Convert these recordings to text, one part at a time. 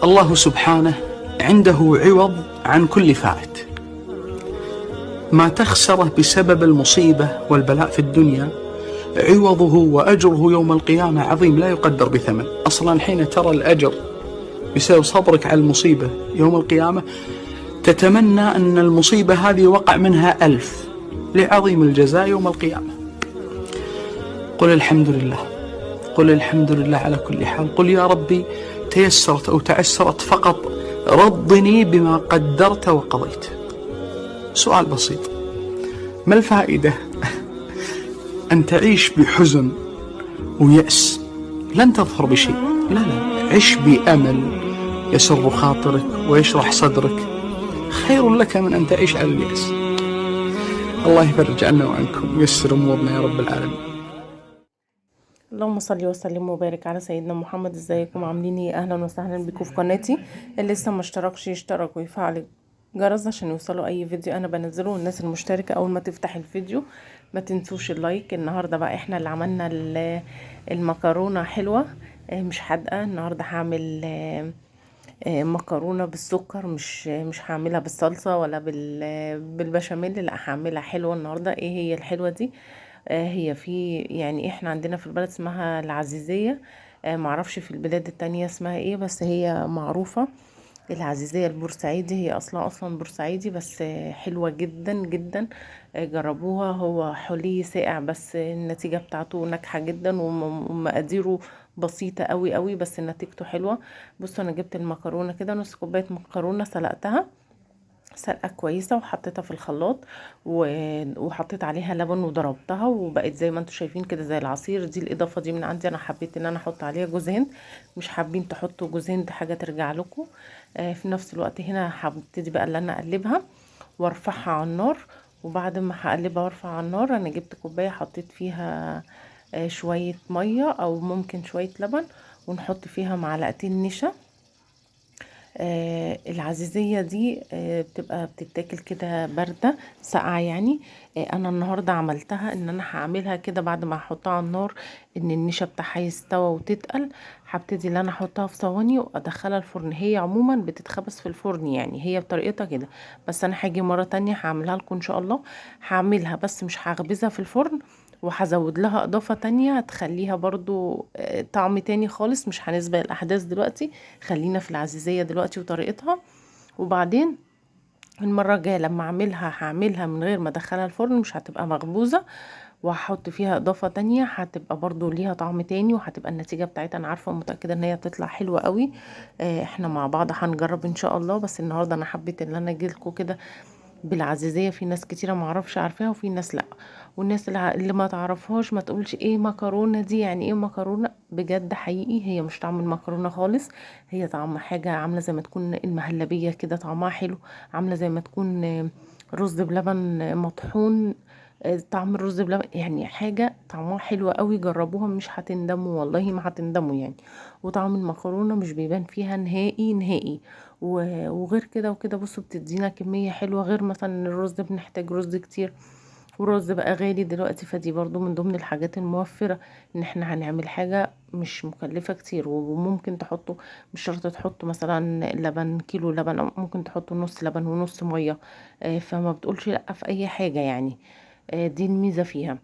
الله سبحانه عنده عوض عن كل فائت. ما تخسره بسبب المصيبة والبلاء في الدنيا عوضه وأجره يوم القيامة عظيم لا يقدر بثمن. أصلا حين ترى الأجر بسبب صبرك على المصيبة يوم القيامة تتمنى أن المصيبة هذه وقع منها 1000 لعظيم الجزاء يوم القيامة. قل الحمد لله، قل الحمد لله على كل حال. قل يا ربي تيسرت أو تعسرت فقط رضني بما قدرت وقضيت. سؤال بسيط، ما الفائدة أن تعيش بحزن ويأس لن تظفر بشيء؟ لا لا، عش بأمل يسر خاطرك ويشرح صدرك، خير لك من أن تعيش على اليأس. الله يفرج عنا وعنكم ويسر أمورنا يا رب العالمين. اللهم صل وسلم وبارك على سيدنا محمد. ازيكم عاملين ايه؟ اهلا وسهلا بكم في قناتي. اللي لسه ما اشتركش يشترك ويفعل الجرس عشان يوصلوا اي فيديو انا بنزله، والناس المشتركة اول ما تفتح الفيديو ما تنسوش ال like. النهارده بقى احنا اللي عملنا المكرونه حلوة مش حادقه. النهارده هعمل مكرونه بالسكر، مش هعملها بالصلصه ولا بالبشاميل، لا هعملها حلوة النهارده. ايه هي الحلوة دي؟ هي في يعني احنا عندنا في البلد اسمها العزيزية، معرفش في البلاد التانية اسمها ايه، بس هي معروفة العزيزية البورسعيدي. هي اصلا بورسعيدي، بس حلوة جدا جدا، جربوها. هو حلي ساقع بس النتيجة بتاعته ناجحة جدا، ومقاديره بسيطة قوي قوي، بس نتيجته حلوة. بصوا انا جبت المكرونة كده، نص كوباية مكرونة سلقتها سلقة كويسة وحطيتها في الخلاط وحطيت عليها لبن وضربتها، وبقت زي ما انتم شايفين كده زي العصير. دي الاضافة دي من عندي، انا حبيت ان انا احط عليها جوز هند، مش حابين تحطوا جوز هند حاجة ترجع لكم. في نفس الوقت هنا هبتدي بقى ان انا اقلبها وارفعها على النار، وبعد ما هقلبها وارفعها على النار انا جبت كوباية حطيت فيها شوية مية او ممكن شوية لبن، ونحط فيها معلقتين نشا. العزيزية دي بتبقى بتتاكل كده باردة ساقعة يعني. انا النهاردة عملتها ان انا هعملها كده بعد ما هحطها على النار ان النشا بتاعها يستوى وتتقل، هبتدي ان انا احطها في صواني وادخلها الفرن. هي عموما بتتخبز في الفرن يعني، هي بطريقتها كده، بس انا هاجي مرة تانية هعملها لكم ان شاء الله. هعملها بس مش هخبزها في الفرن، وهزود لها اضافة تانية هتخليها برضو طعم تاني خالص. مش هنسبق الاحداث دلوقتي، خلينا في العزيزية دلوقتي وطريقتها. وبعدين المرة الجاية لما اعملها هعملها من غير ما ادخلها الفرن، مش هتبقى مخبوزة، وهحط فيها اضافة تانية هتبقى برضو ليها طعم تاني، وهتبقى النتيجة بتاعتها انا عارفة ومتأكدة ان هي هتطلع حلوة قوي. احنا مع بعض هنجرب ان شاء الله. بس النهاردة انا حبيت ان انا اجيلكوا كده بالعزيزية. في ناس كتيرة معرفش عارفاها وفي ناس لا، والناس اللي ما تعرفهاش ما تقولش ايه مكرونة دي، يعني ايه مكرونة؟ بجد حقيقي هي مش طعم المكرونة خالص، هي طعم حاجة عاملة زي ما تكون المهلبية كده، طعمها حلو، عاملة زي ما تكون رز بلبن مطحون، طعم الرز بلبن يعني، حاجة طعمها حلو قوي. جربوها مش هتندموا والله، ما هتندموا يعني. وطعم المكرونة مش بيبان فيها نهائي نهائي. وغير كده وكده بصوا بتدينا كمية حلوة، غير مثلا الرز بنحتاج رز كتير، والرز بقى غالي دلوقتي، فدي برضو من ضمن الحاجات الموفرة ان احنا هنعمل حاجة مش مكلفة كتير. وممكن تحطوا، مش شرط تحطوا مثلا لبن كيلو لبن، او ممكن تحطوا نص لبن ونص مية، فما بتقولش لا في اي حاجة يعني. دي الميزة فيها.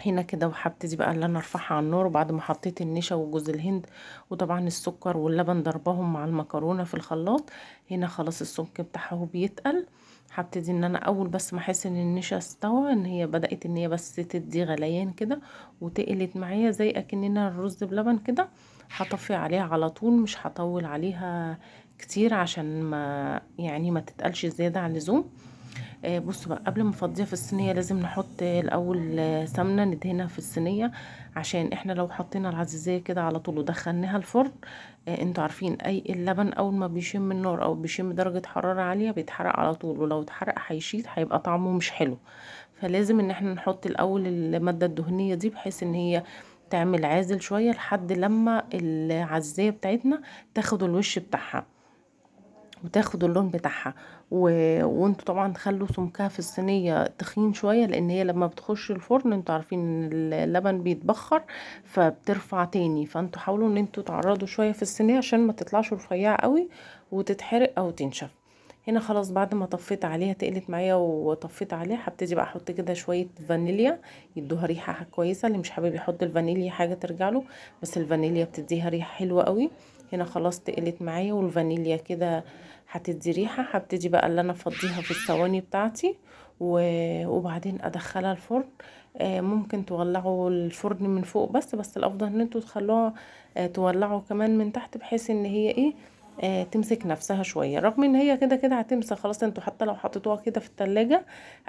هنا كده وهبتدي بقى اللي انا ارفعها على النار، وبعد ما حطيت النشا وجوز الهند وطبعا السكر واللبن ضربهم مع المكرونه في الخلاط، هنا خلاص السمك بتاعها هو بيتقل. هبتدي ان انا اول بس ما احس ان النشا استوى، ان هي بدات ان هي بس تدي غليان كده وتقلت معايا زي اكننا الرز بلبن كده، هطفي عليها على طول، مش هطول عليها كتير عشان ما يعني ما تتقلش زيادة عن اللزوم. بصوا بقى قبل ما نفضيها في الصينية لازم نحط الاول سمنه ندهنها في الصينية، عشان احنا لو حطينا العزيزيه كده على طول ودخلناها الفرن، انتوا عارفين اي اللبن اول ما بيشم النار او بيشم درجه حرارة عالية بيتحرق على طول، ولو اتحرق هيشيط، هيبقى طعمه مش حلو. فلازم ان احنا نحط الاول المادة الدهنية دي بحيث ان هي تعمل عازل شوية لحد لما العزيزيه بتاعتنا تاخد الوش بتاعها. وتاخد اللون بتاعها. وانتوا طبعا خلوا سمكها في الصينية تخين شوية، لان هي لما بتخش الفرن انتوا عارفين ان اللبن بيتبخر فبترفع تاني، فانتوا حاولوا ان انتوا تعرضوا شوية في الصينية عشان ما تطلعش رفيعة قوي وتتحرق او تنشف. هنا خلاص بعد ما طفيت عليها، تقلت معايا وطفيت عليها، هبتدي بقى احط كده شوية فانيليا يدوها ريحه كويسة. اللي مش حابب يحط الفانيليا حاجة ترجع له، بس الفانيليا بتديها ريحه حلوة قوي. هنا خلاص تقلت معايا والفانيليا كده هتدي ريحه. هبتدي بقى اللي انا افضيها في الصواني بتاعتي وبعدين ادخلها الفرن. ممكن تولعوا الفرن من فوق بس الافضل ان انتوا تخلوها تولعوا كمان من تحت، بحيث ان هي ايه تمسك نفسها شوية، رغم ان هي كده كده هتمسك خلاص. انتوا حتى لو حطيتوها كده في التلاجة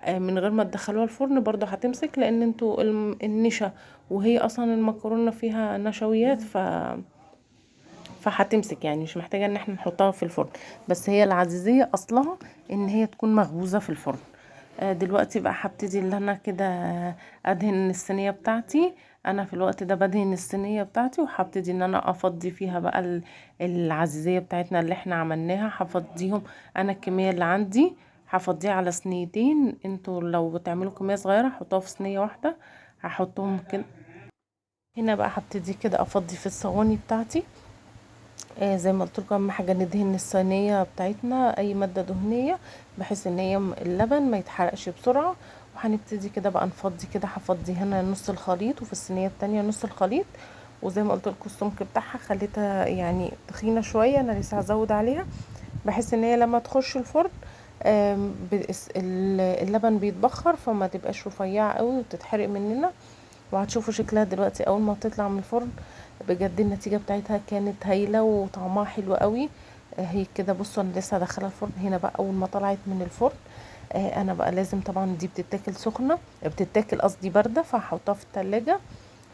من غير ما تدخلوها الفرن برضو هتمسك، لان انتوا النشا وهي اصلا المكرونه فيها نشويات فهتمسك، يعني مش محتاجه ان احنا نحطها في الفرن، بس هي العزيزيه اصلها ان هي تكون مخبوزه في الفرن. دلوقتي بقى هبتدي ان انا كده ادهن الصينية بتاعتي. انا في الوقت ده بدهن الصينية بتاعتي، وهبتدي ان انا افضي فيها بقى العزيزيه بتاعتنا اللي احنا عملناها. هفضيهم انا الكمية اللي عندي هفضيها على صينيتين، انتوا لو بتعملوا كمية صغيرة حطوها في صينية واحدة. هحطهم كده هنا بقى. هبتدي كده افضي في الصواني بتاعتي. زي ما قلت لكم اهم حاجة ندهن الصينية بتاعتنا اي مادة دهنية، بحيث ان هي اللبن ما يتحرقش بسرعة. وهنبتدي كده بقى نفضي كده. هفضي هنا نص الخليط وفي الصينية التانية نص الخليط، وزي ما قلت لكم السمك بتاعها خليتها يعني تخينة شوية، انا لسه هزود عليها بحيث ان هي لما تخش الفرن اللبن بيتبخر فما تبقاش رفيعة قوي وتتحرق مننا. وهتشوفوا شكلها دلوقتي اول ما تطلع من الفرن، بجد النتيجة بتاعتها كانت هايلة وطعمها حلو قوي. هي كده بصوا انا لسه هدخلها الفرن. هنا بقى اول ما طلعت من الفرن انا بقى لازم طبعا دي بتتاكل سخنة، بتتاكل قصدي باردة، فهحطها في التلاجة.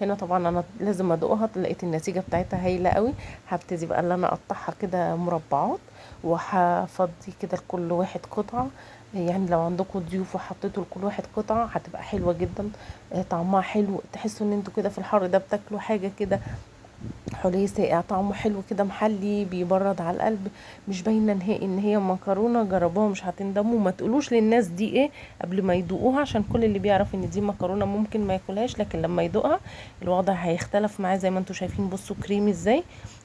هنا طبعا انا لازم ادوقها، لقيت النتيجة بتاعتها هايلة قوي. هبتدي بقى ان انا اقطعها كده مربعات، وهفضي كده لكل واحد قطعه، يعني لو عندكم ضيوف وحطيتوا لكل واحد قطعه هتبقى حلوة جدا، طعمها حلو، تحسوا ان انتوا كده في الحر ده بتاكلوا حاجة كده حلي ساقع، طعمه حلو كده محلي بيبرد على القلب، مش باينة نهائي ان هي مكرونه. جربوها مش هتندموا، ما تقولوش للناس دي ايه قبل ما يدوقوها، عشان كل اللي بيعرف ان دي مكرونه ممكن ما ياكلهاش، لكن لما يدوقها الوضع هيختلف معاه. زي ما انتم شايفين بصوا كريمي ازاي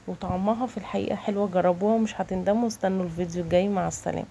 وطعمها في الحقيقة حلوة. جربوها ومش هتندموا. استنوا الفيديو الجاي. مع السلامة.